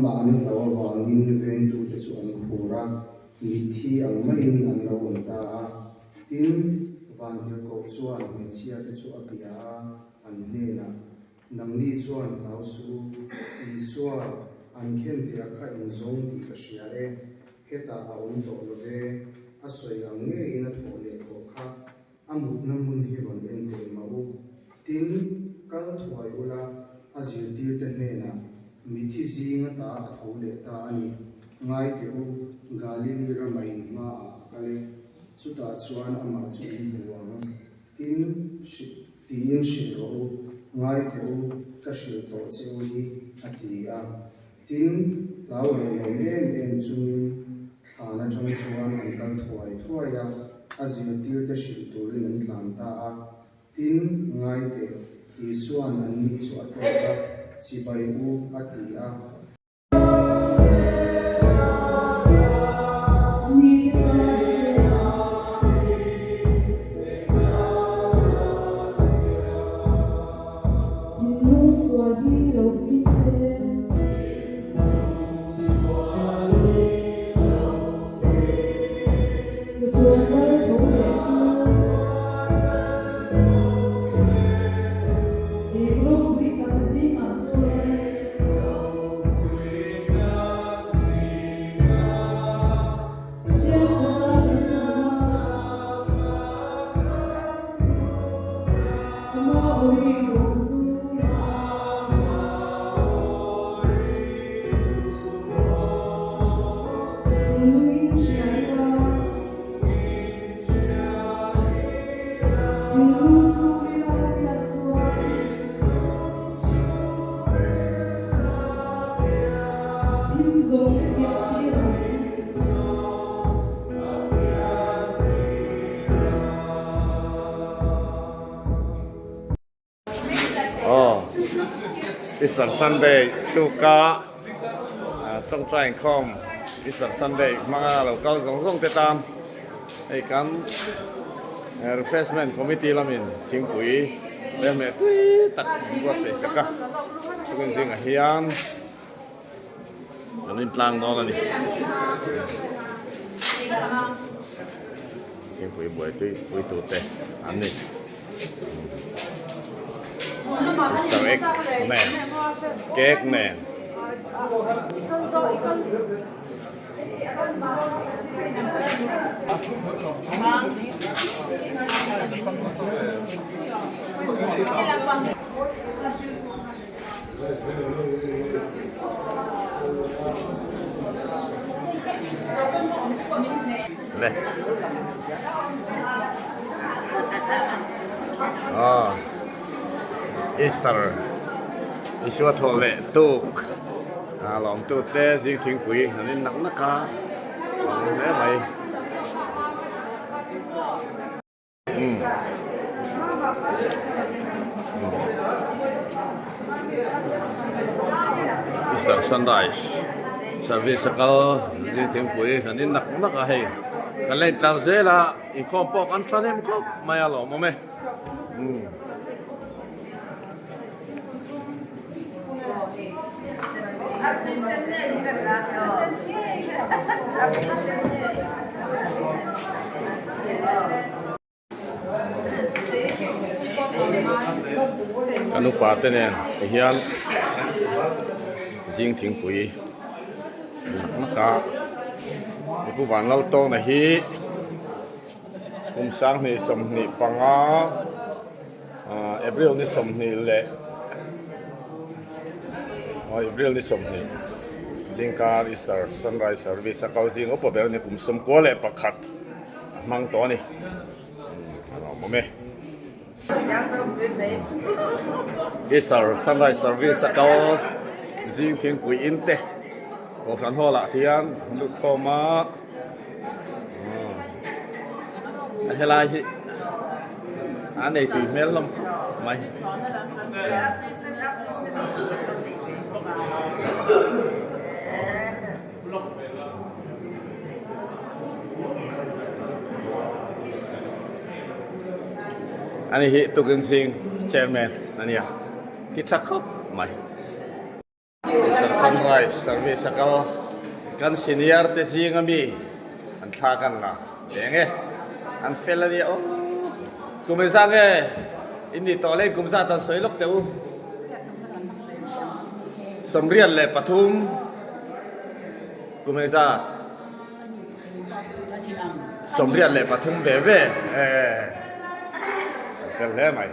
Amah an hlauh avangin vengtute chu an khur a, mitthi ang maiin an lo awm ta a. Tin, vantirhkoh chuan hmeichhiate chu a bia a, an hnenah, Nangni chuan hlau suh u, Isua, an khenbeh kha in zawng tih ka hria e, hetah a awm tawh lo ve, a sawi ang ngeiin a thawh leh tawh kha, a mutna hmun hi rawn en teh mah u. Tin, kal thuai ula, a zirtirte hnenah, Mithi zinga ta a tho leh ta a ni. Ngai teh u, Galili rama in hmaah a kal e, chutah chuan amah chu in hmu ang. Tin, hrilh, tiin hrilh rawh u, ngai teh u, ka hrilh tawh che u hi, a ti a. Tin, hlau leh lawm em em chungin thlan atang chuan an kal thuai thuai a, a zirtirte hrilh turin an tlan ta a. Tin, ngai teh, Isua'n anni chu a tawk a, Chibai u, a ti a. Aw Easter Sunday tuka tawngtai inkhawm Easter Sunday hmanga lo kal zawng zawng te tan hei kan refreshment committee lamin thingpui leh tui tak an buatsaih sak a chungin zingah hian Kan intlang dawn a ni. Thingpui buai tui pui tu te an ni. Easter egg nen, cake nen. Le. Ah. Easter. Isua thaw leh tuk. A lawm tu te zing thingpui an in nak nak a. Lawm hle mai. Easter Sunrise service a kal zing thingpui kan in nak nak a hei kan la intlar zel a inkhawm pawh kan tha hnem khawp mai a lawmawm e. Kan upa te nen tihian zing thingpui nak nak a Pu Vanlaltawna hi kum 2025 April ni 20 leh April ni 20 zingkar Easter Sunrise Service a kal zing upa ber a ni kum 91 a hmang tawh a ni a lawmawm e. Easter Sunrise Service a kal zing thingpui in te Kohhran hall ah hian lut khawm a. A helai hi a nei tui hmel hlawm khawp mai. Ani hi tukin zing chairman ania ti tha khawp mai. Sunrise service a kal kan senior te zinga mi an thla kan la eng e an fel a nia aw kum engzah nge in nih tawh le kum zat an sawi lawk teh u 83 kum engzat 83 ve ve e an fel hle mai.